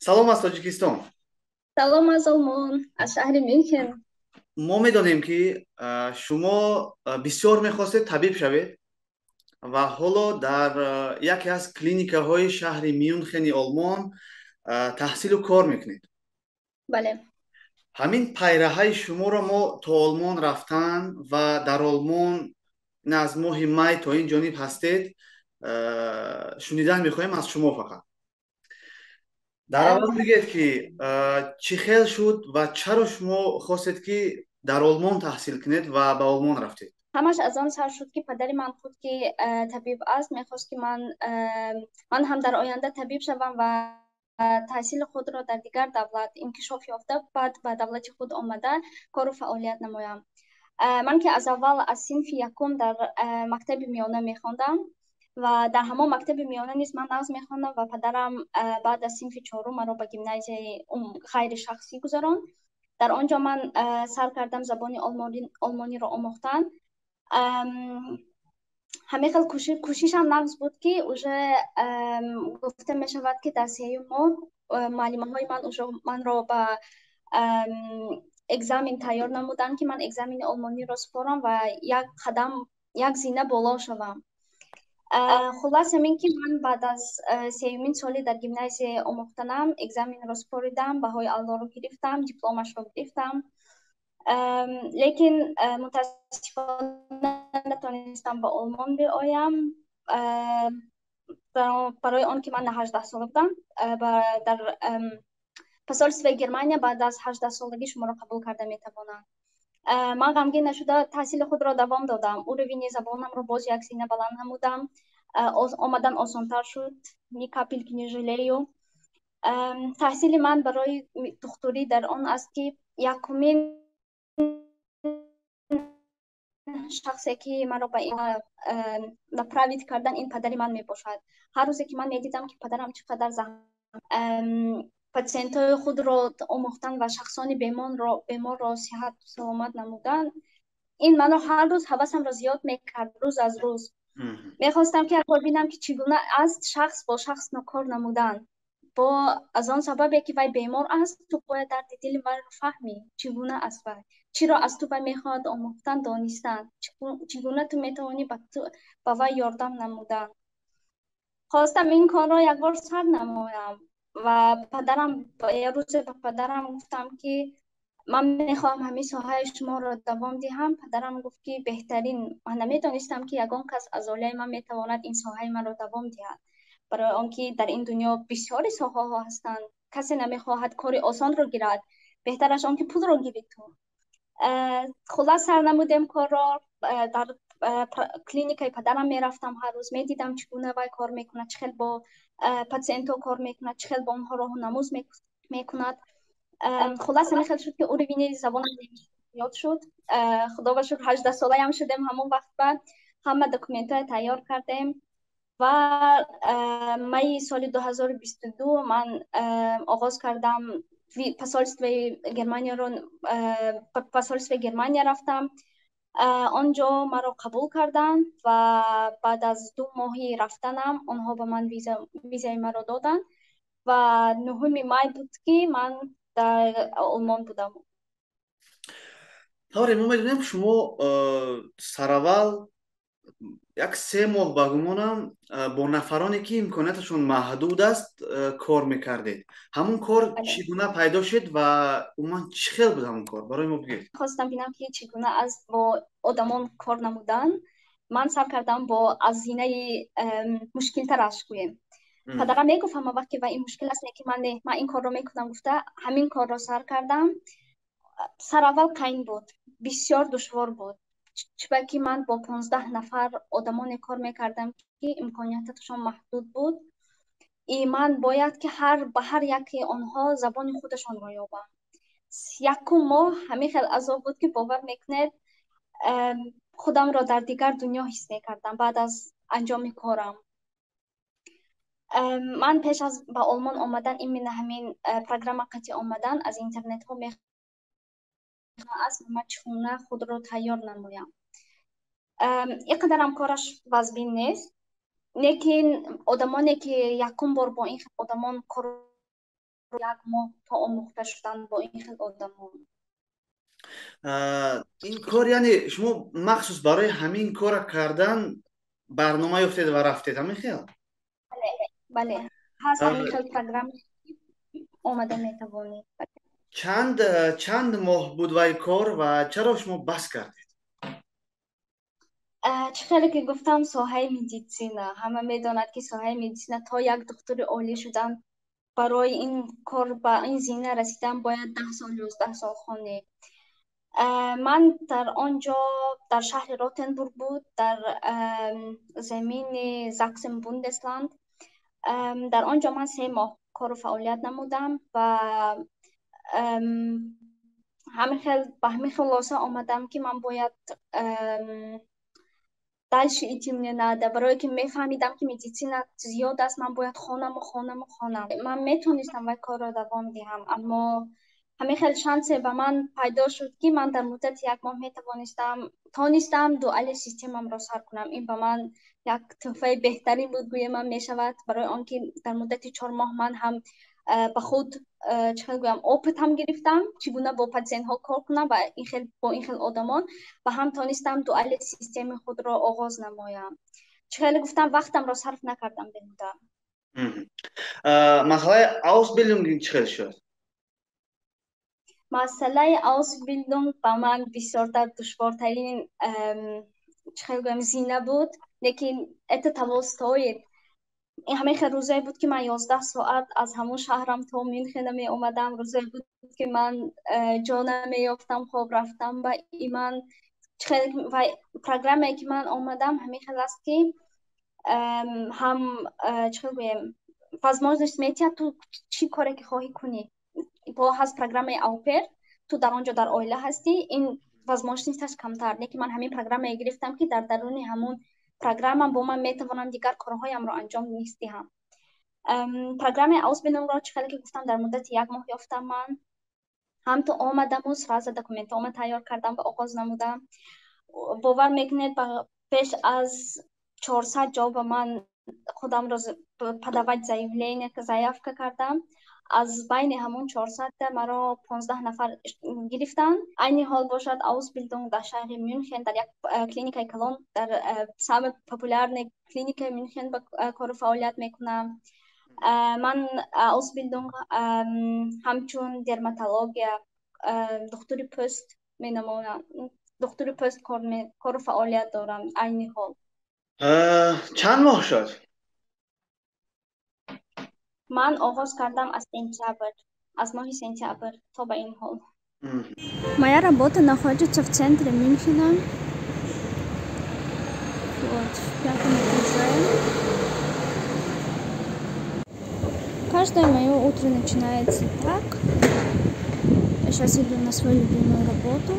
Салом аз Тоҷикистон. Салом аз Олмон, аз шаҳри Мюнхен. Мо медонем, ки шумо бисёр мехостед табиб шавед ва ҳоло дар яке аз клиникаҳои шаҳри Мюнхени Олмон таҳсилу кор мекунед. Бале. Ҳамин пайраҳаи шуморо мо то Олмон рафтан ва дар Олмон аз моҳи май то ин ҷониб ҳастед, шунидан мехоҳем аз шумо. Фақат дар аввал бигӯед, ки чӣ хел шуд ва чаро шумо хостед, ки дар Олмон таҳсил кунед ва ба Олмон рафтед? Ҳамаш аз он сар шуд, ки падари ман худ, ки табиб аст, мехост, ки ман ҳам дар оянда табиб шавам ва таҳсили худро дар дигар давлат инкишоф ёфта, баъд ба давлати худ омада кору фаъолият намоям. Ман ки аз аввал, аз синфи якум дар мактаби миёна мехондам ва дар ҳамон мактаби миёна низ ман нағз мехондам ва падарам баъд аз синфи чорум маро ба гимназияи ғайришахсӣ гузаронд. Дар он ҷо ман сар кардам забони олмониро омӯхтан. Ҳамин хел кӯшишам нағз буд, ки уже гуфта мешавад, ки дар сеюм моҳ муаллимаҳои ман уже манро ба экзамен тайёр намуданд, ки ман экзамени олмониро супорам ва як қадам, як зина боло шавам. Хуллас, ҳамин ки ман баъд аз сеюмин соли дар гимназия омӯхтанам экзаменро супоридам, баҳои аълоро гирифтам, дипломашро гирифтам, лекин мутаассифона натонистам ба Олмон биоям, барои он ки ман 18 сола будам. Дар посольствои Германия баъд аз 18 солагӣ шуморо қабул карда метавонанд. Ман ғамгин нашуда таҳсили худро давом додам, уровени забонамро боз як зина баланд намудам, омадан осонтар шуд, ни капельки не жалею. Таҳсили ман барои духтурӣ дар он аст, ки якумин шахсе, ки маро ба ин направить кардан, ин падари ман мебошад. Ҳар рӯзе ки ман медидам, ки падарам чӣ қадар патсиентҳои худро омӯхтан ва шахсони беморро сиҳату саломат намудан, ин маро ҳар рӯз ҳавасамро зиёд мекард. Рӯз аз рӯз мехостам, ки якбор бинам, ки чӣ гуна аст шахс бо шахс кор намудан. Бо аз он сабабе ки вай бемор аст, ту бояд дарди дили вайро фаҳмӣ, чӣ гуна аст вай, чиро аз ту вай мехоҳад омӯхтан, донистан, чӣ гуна ту метавонӣ ба вай ёрдам намудан. Хостам ин корро якбор сар намоям ва падарам, як рӯзе ба падарам гуфтам, ки ман мехоҳам ҳамин соҳаи шуморо давом диҳам. Падарам гуфт, ки беҳтарин. Ман намедонистам, ки ягон кас аз оилаи ман метавонад ин соҳаи маро давом диҳад, барои он ки дар ин дунё бисёри соҳаҳо ҳастанд, касе намехоҳад кори осонро гирад, беҳтараш он ки пулро гирӣ ту. Хуллас, сар намудем корро. Дар клиникаи падарам мерафтам, ҳар рӯз медидам, чӣ гуна вай кор мекунад, чӣ хел бо патсиентҳо кор мекунад, чӣ хел бо онҳо роҳу намуз мекунад. Хуллас, ҳамин хел шуд, ки уровени забонам зиёд шуд. Худо ба шукр, 18 солаям шудем ҳамон вақт ба ҳама документҳоя тайёр кардем ва майи соли 2022 ман оғоз кардам посольствои Германияро, посольствои Германия рафтам. Он ҷо маро қабул карданд ва баъд аз 2 моҳи рафтанам онҳо ба ман визаи маро доданд ва 9-уми май буд, ки ман дар Олмон будам. Тавре мо медонем, шумо сараввал як 3 моҳ, ба гумонам, бо нафароне, ки имконияташон маҳдуд аст, кор мекардед. Ҳамон кор чӣ гуна пайдо шуд ва умуман чӣ хел буд ҳамон кор, барои мо бигӯед. Хостам бинам, ки чӣ гуна аст бо одамон кор намудан. Ман сар кардам бо аз зинаи мушкилтараш гӯем. Падарам мегуфт ҳама вақт, ки ва ин мушкил аст, ки ман не, ман ин корро мекунам гуфта, ҳамин корро сар кардам. Сараввал қайн буд, бисёр душвор буд, чунки ман бо 15 нафар одамоне кор мекардам, ки имконияташон маҳдуд буд, и ман бояд ки ба ҳар яке онҳо забони худашонро ёбам. Якум моҳ ҳамин хел азоб буд, ки бовар мекунед, худамро дар дигар дунё ҳис мекардам. Баъд аз анҷоми корам ман пеш аз ба Олмон омадан, именно ҳамин программа қати омадан, аз интернетҳо аз ман чӣ гуна худро тайёр намоям. Ин қадарам кораш вазбин нест, лекин одамоне, ки якум бор бо ин одамон кор Як моҳ то омӯхта шудан бо ин хел одамон. Ин кор, яъне шумо махсус барои ҳамин кора кардан барнома ёфтед ва рафтед, ҳамин хел? Бале, ҳаст ҳамин хел программа, омада метавонед. Чанд моҳ буд вай кор ва чаро шумо бас кардед? Чӣ хеле ки гуфтам, соҳаи медицина, ҳама медонад, ки соҳаи медицина то як духтури олӣ шудан, барои ин кор, ба ин зина расидан бояд 10 сол, 11 сол хонӣ. Ман дар он ҷо, дар шаҳри Ротенбург буд, дар замини Заксен Бундесланд. Дар он ҷо ман 3 моҳ кору фаъолият намудам ва ҳамин хел ба ҳамин хулоса омадам, ки ман бояд дальше идти мне надо, барое ки мефаҳмидам, ки медицина зиёд аст, ман бояд хонаму, хонаму, хонам. Ман метонистам вай корро давом диҳам, аммо ҳамин хел шансе ба ман пайдо шуд, ки ман дар муддати як моҳ метавонистам, тонистам дуали системамро сар кунам. Ин ба ман як тӯҳфаи беҳтарин буд, гӯям ман мешавад, барои он ки дар муддати 4 моҳ ман ҳам ба худ, чӣ хел гӯям, опыт ҳам гирифтам, чӣ гуна бо патсиентҳо кор кунам ва ин хел бо ин хел одамон, ва ҳам тонистам дуали системи худро оғоз намоям. Чӣ хеле гуфтам, вақтамро сарф накардам беҳуда. Масъалаи Ausbildung чӣ хел шуд? Масъалаи Ausbildung ба ман бисёртар душвортарин, чӣ хел гӯям, зина буд, лекин это того стоит. Ин ҳамин хел рӯзое буд, ки ман 11 соат аз ҳамон шаҳрам то Мюнхена меомадам. Рӯзое буд, ки ман ҷо намеёфтам хоб рафтам ба иман. Ва программае, ки ман омадам, ҳамин хел аст, ки ҳам, чӣ хел гӯем, возможность метиҳад, ту чӣ коре ки хоҳӣ кунӣ. Бо ҳаст программаи au pair, ту дар он ҷо дар оила ҳастӣ, ин возможносташ камтар. Лекин ман ҳамин программае гирифтам, ки дар даруни ҳамун программа бо ман метавонам дигар корҳоямро анҷом низ диҳам. Программаи Ausbildung-ро, чӣ хеле ки гуфтам, дар муддати як моҳ ёфтам. Ман ҳам то омадаму сразу документҳома тайёр кардам ва оғоз намудам. Бовар мекунед, беш аз 400 ҷо ба ман худамро подавать заявление, заявка кардам. Аз байни ҳамон 400-та маро 15 нафар гирифтанд. Айни ҳол бошад, Ausbildung дар шаҳри Мюнхен, дар як клиникаи калон, дар самый популярный клиникаи Мюнхен ба кору фаъолият мекунам. Ман Ausbildung ҳамчун дерматология, духтури пӯст менамоям, духтури пӯст кору фаъолият дорам айни ҳол. Чанд моҳ шуд? Ман оғоз кардам аз сентябр, аз моҳи сентябр то ба ин ҳол. Моя работа находится в центре Мюнхена. Вот, в пятом этаже. Каждое мое утро начинается так. Я сейчас иду на свою любимую работу.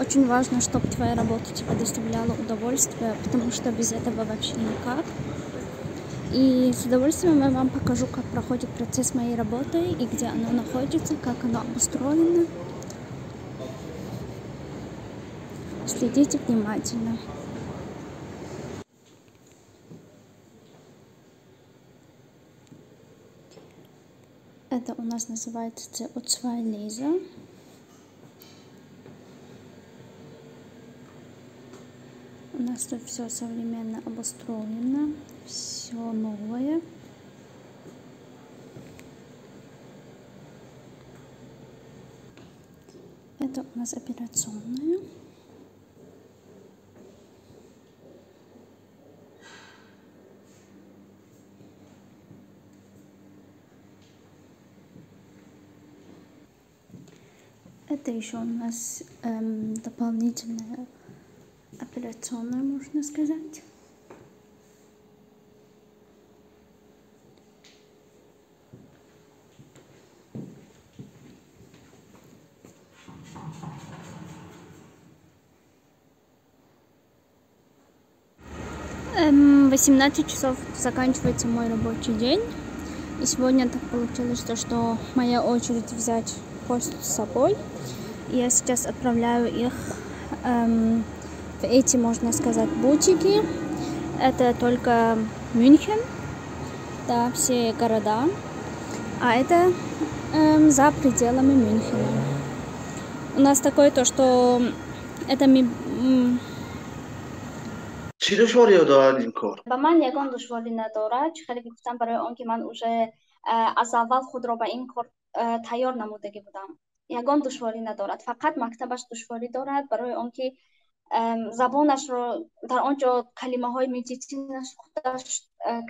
Очень важно, чтобы твоя работа тебе доставляла удовольствие, потому что без этого вообще никак. И с удовольствием я вам покажу, как проходит процесс моей работы и где оно находится, как оно обустроено. Следите внимательно. Это у нас называется CO2 лазер. У нас тут все современно обустроено, все новое. Это у нас операционная. Это еще у нас дополнительная операционная, можно сказать. 18 часов заканчивается мой рабочий день. И сегодня так получилось, то, что моя очередь взять почту с собой. Я сейчас отправляю их в эти, можно сказать, бутики. Это только Мюнхен. Да, все города. А это за пределами Мюнхена. У нас такое то, что это Чӣ душвориё дорад ин кор? Ба ман ягон душворӣ надорад. Чӣ хеле гуфтам, барои он ки ман уже аз аввал худро ба ин кор тайёр намудагӣ будам. Ягон душворӣ надорад, фақат мактабаш душворӣ дорад, барои он ки забонашро дар он ҷо калимаҳои медицинаш худаш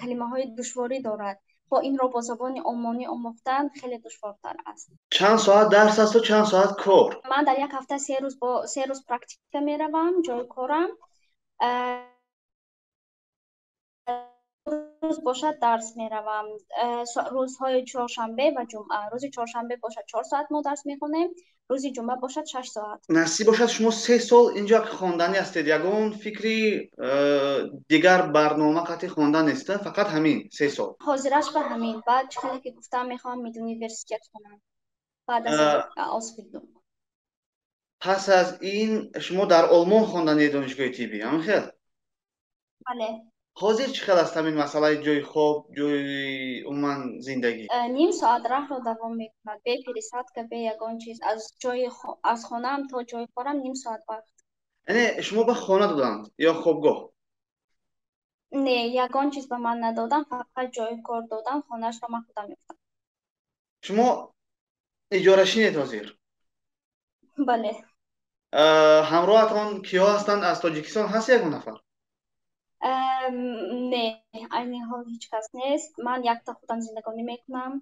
калимаҳои душворӣ дорад. Бо инро бо забони олмонӣ омӯхтан хеле душвортар аст. Чанд соат дарс асту чанд соат кор? Ман дар як ҳафта 3 рӯз, бо 3 рӯз практика меравам ҷои корам, рӯз бошад дарс меравам. Рӯзҳои чоршанбе ва ҷумъа. Рӯзи чоршанбе бошад, 4 соат мо дарс мехонем, рӯзи ҷумъа бошад, 6 соат. Насиб бошад, шумо 3 сол инҷо хонданӣ ҳастед. Ягон фикри дигар, барнома қатъи хондан нест, фақат ҳамин 3 сол? Ҳозираш ба ҳамин. Баъд, чӣ хеле ки гуфтам, мехоҳам медуниверситет хонам баъд аз Ausbildung. Пас аз ин шумо дар Олмон хондании донишгоҳи тиббӣ, ҳамин хел? Бале. Ҳозир чӣ хел аст ҳамин масъалаи ҷои хоб, ҷои умуман зиндагӣ? Ним соат раҳро давом мекунад, бе пересадка, бе ягон чиз. Аз ҷои аз хонаам то ҷои корам ним соат вақт. Яъне шумо ба хона доданд ё хобгоҳ? Не, ягон чиз ба ман надодам, фақат ҷои кор додам, хонаашро ман худам ёфтам. Шумо иҷорашинед ҳозир? Бале. Ҳамроҳатон киҳо ҳастанд? Аз Тоҷикистон ҳаст ягон нафар? Не, айни ҳол ҳеҷ кас нест. Ман якта худам зиндагонӣ мекунам.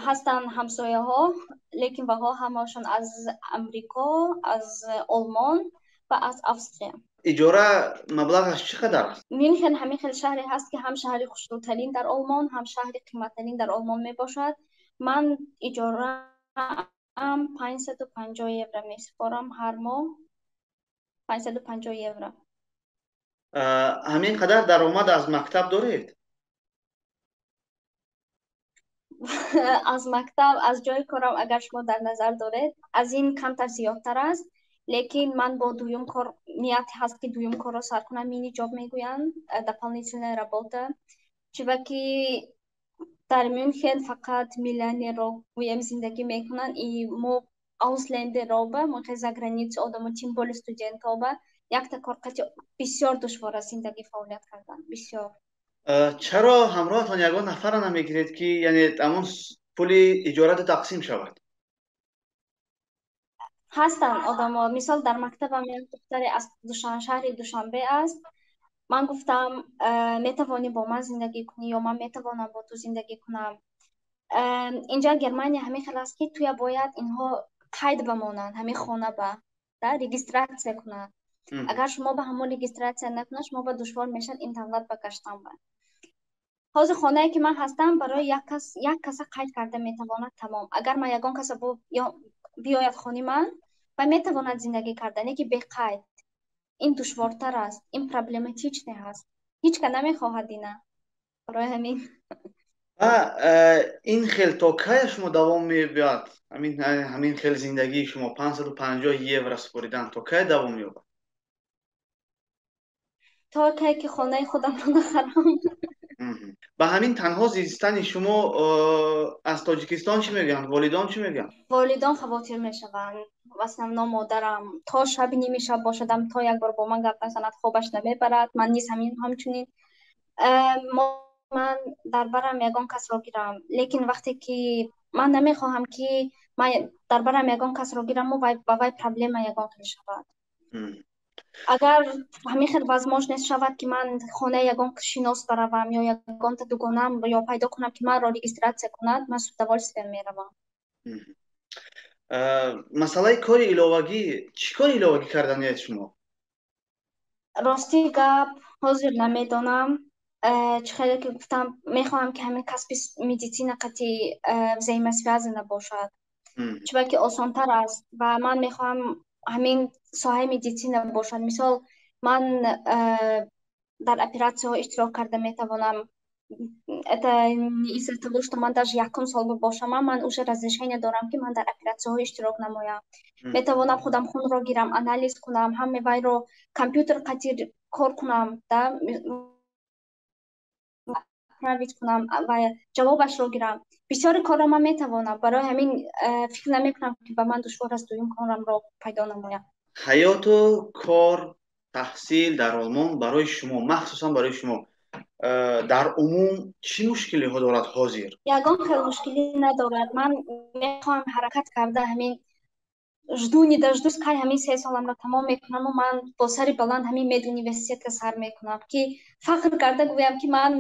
Ҳастанд ҳамсояҳо, лекин ваҳо ҳамаашон аз Амрико, аз Олмон ва аз Австрия. Иҷора маблағаш чӣ қадар аст? Мюнхен ҳамин хел шаҳре ҳаст, ки ҳам шаҳри хушрӯтарин дар Олмон, ҳам шаҳри қиматтарин дар Олмон мебошад. Ман иҷораам 550 евро месупорам ҳар моҳ, 550 евро. Ҳамин қадар даромад аз мактаб доред? Аз мактаб, аз ҷои корам агар шумо дар назар доред, аз ин камтар зиёдтар аст, лекин ман бо дуюм кор ният ҳаст, ки дуюм корро сар кунам. Minijob мегӯянд, дополнительная работа. Чиба ки дар Мюнхен фақат миллионерро гӯем зиндагӣ мекунанд, и мо Ausländer роба, мо за граница одамо, тем более студентоба, якта кор қати бисёр душвор аст зиндагӣ, фаъолият кардан бисёр. Чаро ҳамроҳатон ягон нафарро намегиред, ки яъне ҳамон пули иҷората тақсим шавад? Ҳастанд одамо. Мисол, дар мактабам як духтаре аз шаҳри Душанбе аст. Ман гуфтам, метавонӣ бо ман зиндагӣ кунӣ ё ман метавонам бо ту зиндагӣ кунам. Инҷа Германия ҳамин хел аст, ки туя бояд инҳо қайд бамонанд, ҳамин хона ба да регистрация кунанд. Агар шумо ба ҳамон регистрация накунад, шумо ба душвор мешавад ин давлат ба гаштан. Ба ҳозир хонае ки ман ҳастам, барои як кас, як каса қайд карда метавонад, тамом. Агар ман ягон каса биёяд хони ман ва метавонад зиндагӣ карда, не ки беқайд. Ин душвортар аст, ин проблематичный ҳаст, ҳеҷ ка намехоҳад ина, барои ҳамин. Ва ин хел то кая шумо давом меёбад, ҳамин хел зиндагии шумо, 550 евро супоридан то кай давом меёбад? То кай ки хонаи худамро нахарам. Ба ҳамин танҳо зистани шумо аз Тоҷикистон чӣ мегӯянд? Волидон чӣ мегӯянд? Волидон хавотир мешаванд, в основном модарам. То шаби ними шаб бошадам, то як бор бо ман гап назанад, хобаш намебарад. Ман низ ҳамин ҳамчунин. Ман дар барам ягон касро гирам, лекин вақте ки ман намехоҳам, ки ман дар барам ягон касро гираму ба вай проблема ягон хел шавад. Агар ҳамин хел возможность шавад, ки ман хонаи ягон шинос баравам ё ягонта дугонаам ё пайдо кунам, ки манро регистрация кунад, ман с удовольствием меравам. Масъалаи кори иловагӣ, чӣ кори иловагӣ карданиед шумо? Рости гап, ҳозир намедонам. Чӣ хеле ки гуфтам, мехоҳам, ки ҳамин касби медицина қати взаимосвязана бошад, чунки осонтар аст ва ман мехоҳам ҳамин соҳаи медицина бошад. Мисол, ман дар оператсияҳо иштирок карда метавонам. Это не из-за того, что ман даже якум сол бошам, ман уже разрешение дорам, ки ман дар оператсияҳо иштирок намоям. Метавонам худам хунро гирам, анализ кунам, ҳаме вайро компютер қати кор кунам да. Отправить кунам ва ҷавобашро гирам. Бисёри корро ман метавонам. Барои ҳамин фикр намекунам, ки ба ман душвор аст дуюм корамро пайдо намоям. Ҳаёту кор, таҳсил дар Олмон барои шумо, махсусан барои шумо, дар умум чӣ мушкилиҳо дорад ҳозир? Ягон хел мушкилӣ надорад. Ман мехоҳам ҳаракат карда, ҳамин жду не дождусь, кай ҳамин 3 соламро тамом мекунаму ман бо сари баланд ҳамин медуниверситетро сар мекунам, ки фахр карда гӯям, ки ман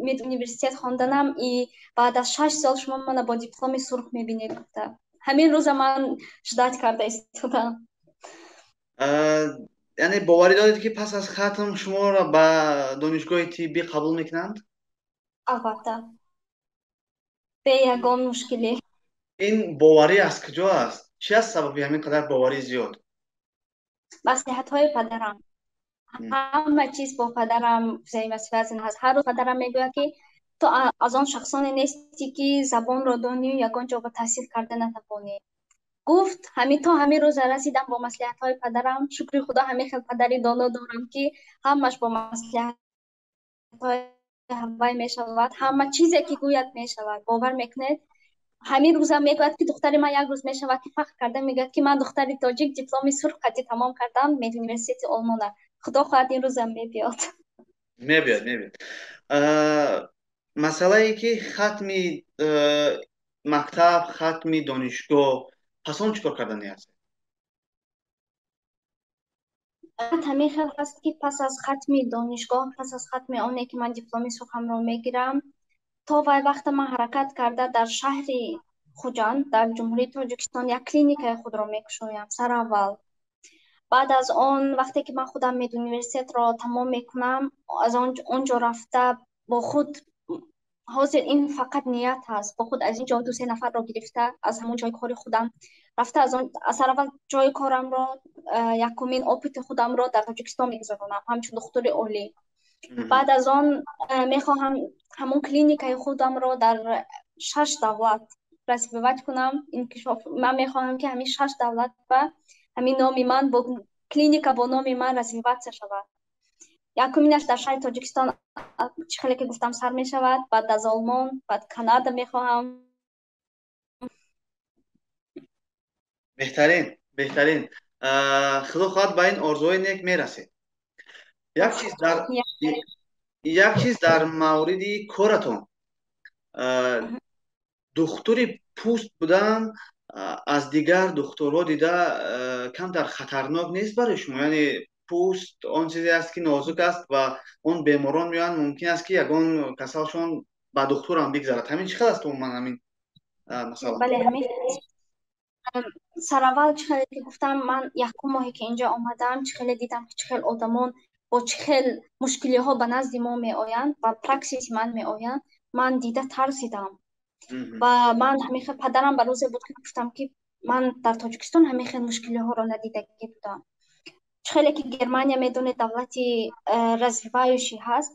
медуниверситет хонданам и баъд аз 6 сол шумо мана бо дипломи сурх мебинед гуфта. Ҳамин рӯза ман ждать карда истодам. Яъне боварӣ доред, ки пас аз хатм шуморо ба донишгоҳи тиббӣ қабул мекунанд? Албатта, бе ягон мушкилӣ. Ин боварӣ аз куҷо аст? Чӣ аст сабаби ҳамин қадар боварии зиёд? Маслиҳатҳои падарам. Ҳама чиз бо падарам взаимосвязан ҳаст. Ҳар рӯз падарам мегӯяд, ки ту аз он шахсоне нестӣ, ки забонро донию ягон ҷо ба таҳсил карда натавонӣ, гуфт. Ҳамин то ҳамин рӯза расидам бо маслиҳатҳои падарам. Шукри Худо, ҳамин хел падари доно дорам, ки ҳамаш бо маслиҳатҳои вай мешавад. Ҳама чизе ки гӯяд, мешавад. Бовар мекунед, ҳамин рӯзам мегӯяд, ки духтари ман як рӯз мешавад, ки фахр карда мегӯяд, ки ман духтари тоҷик дипломи сурх қатӣ тамом кардам медуниверситети Олмона. Худо хоҳад, ин рӯзам мебиёд. Мебиёд, мебиёд. Масъалае ки хатми мактаб, хатми донишгоҳ, пас он чӣ кор кардани ҳастед? Ҳамин хел ҳаст, ки пас аз хатми донишгоҳ, пас аз хатми оне ки ман дипломи сурхамро мегирам, то вай вақта ман ҳаракат карда дар шаҳри Хуҷанд, дар Ҷумҳурии Тоҷикистон як клиникаи худро мекушоям сараввал. Баъд аз он, вақте ки ман худам медуниверситетро тамом мекунам, аз он ҷо рафта бо худ, ҳозир ин фақат ният ҳаст, бо худ аз ин ҷо ду-се нафарро гирифта, аз ҳамон ҷои кори худам рафта, аз он сараввал ҷои корамро, якумин опыти худамро дар Тоҷикистон мегузаронам ҳамчун духтури олӣ. Баъд аз он мехоҳам ҳамон клиникаи худамро дар шаш давлат развивать кунам, инкишоф. Ман мехоҳам, ки ҳамин шаш давлат ба ҳамин номи ман, бо клиника бо номи ман развиваться шавад. Якуминаш дар шаҳри Тоҷикистон, чӣ хеле ки гуфтам, сар мешавад, баъд аз Олмон, баъд Канада мехоҳам. Беҳтарин, беҳтарин. Худо хоҳад, ба ин орзуҳои нек мерасед. Як чиз дар мавриди коратон. Духтури пӯст будан аз дигар духтурҳо дида камтар хатарнок нест барои шумо? Яъне пӯст он чизе аст, ки нозук аст ва он беморон меоянд, мумкин аст, ки ягон касалшон ба духтурам бигзарад. Ҳамин чӣ хел аст умуман ҳамин масъала? Бале, ҳамин. Сараввал, чӣ хеле ки гуфтам, ман якум моҳе ки инҷо омадам, чӣ хеле дидам, ки чӣ хел одамон бо чӣ хел мушкилиҳо ба назди мо меоянд, ба Praxis и ман меоянд, ман дида тарсидам. Ва ман ҳамин хел падарам ба рӯзе буд, ки гуфтам, ки ман дар Тоҷикистон ҳамин хел мушкилиҳоро надидагӣ будам. Чӣ хеле ки Германия медонед, давлати развивающий ҳаст,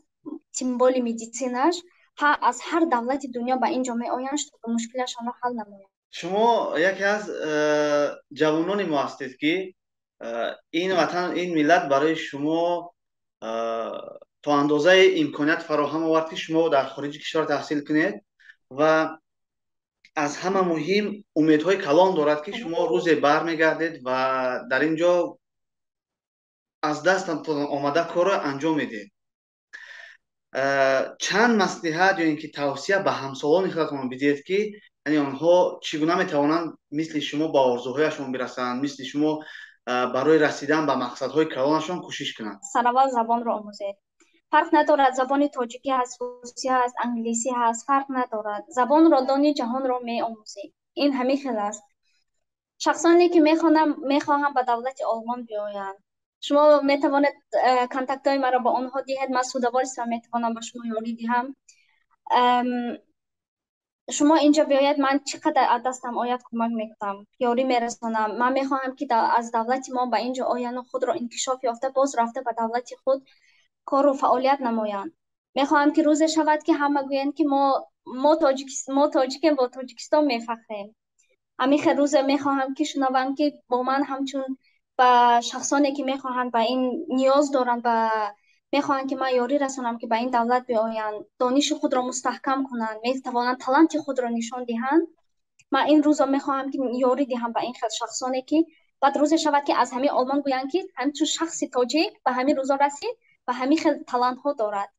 тем более медицинаш, аз ҳар давлати дунё ба ин ҷо меоянд, чтобы мушкилашонро ҳал намоянд. Шумо яке аз ҷавонони мо ҳастед, ки ин ватан, ин миллат барои шумо то андозаи имконият фароҳам овард, ки шумо дар хориҷи кишвар таҳсил кунед, ва аз ҳама муҳим, умедҳои калон дорад, ки шумо рӯзе бармегардед ва дар ин ҷо аз дастатон омада корро анҷом медиҳед. Чанд маслиҳат ё ин ки тавсия ба ҳамсолони худатон бидиҳед, ки яъне онҳо чӣ гуна метавонанд мисли шумо ба орзуҳояшон бирасанд, мисли шумо барои расидан ба мақсадҳои калонашон кӯшиш кунанд? Сараввал забонро омӯзед. Фарқ надорад, забони тоҷикӣ ҳаст, русӣ ҳаст, англисӣ ҳаст, фарқ надорад. Забонро дони, ҷаҳонро меомӯзӣ. Ин ҳамин хел аст. Шахсоне ки мехоҳам ба давлати Олмон биёянд, шумо метавонед контактҳои маро ба онҳо диҳед. Ман с удовольствием метавонам ба шумо ёрӣ диҳам. Шумо инҷо биёед, ман чӣ қадар аз дастам ояд, кӯмак мекунам, ёрӣ мерасонам. Ман мехоҳам, ки аз давлати мо ба инҷо ояну худро инкишоф ёфта, боз рафта ба давлати худ кору фаъолият намоянд. Мехоҳам, ки рӯзе шавад, ки ҳама гӯянд, ки мо тоҷикем, бо Тоҷикистон мефахрем. Ҳамин хел рӯзе мехоҳам, ки шунавам, ки бо ман ҳамчун ба шахсоне ки мехоҳанд, ба ин ниёз доранд, ба Мехоҳанд, ки ман ёрӣ расонам, ки ба ин давлат биоянд, дониши худро мустаҳкам кунанд, метавонанд таланти худро нишон диҳанд. Ман ин рӯзо мехоҳам, ки ёрӣ диҳам ба ин хел шахсоне, ки баъд рӯзе шавад, ки аз ҳамин Олмон гӯянд, ки ҳамчун шахси тоҷик ба ҳамин рӯзо расид ва ҳамин хел талантҳо дорад.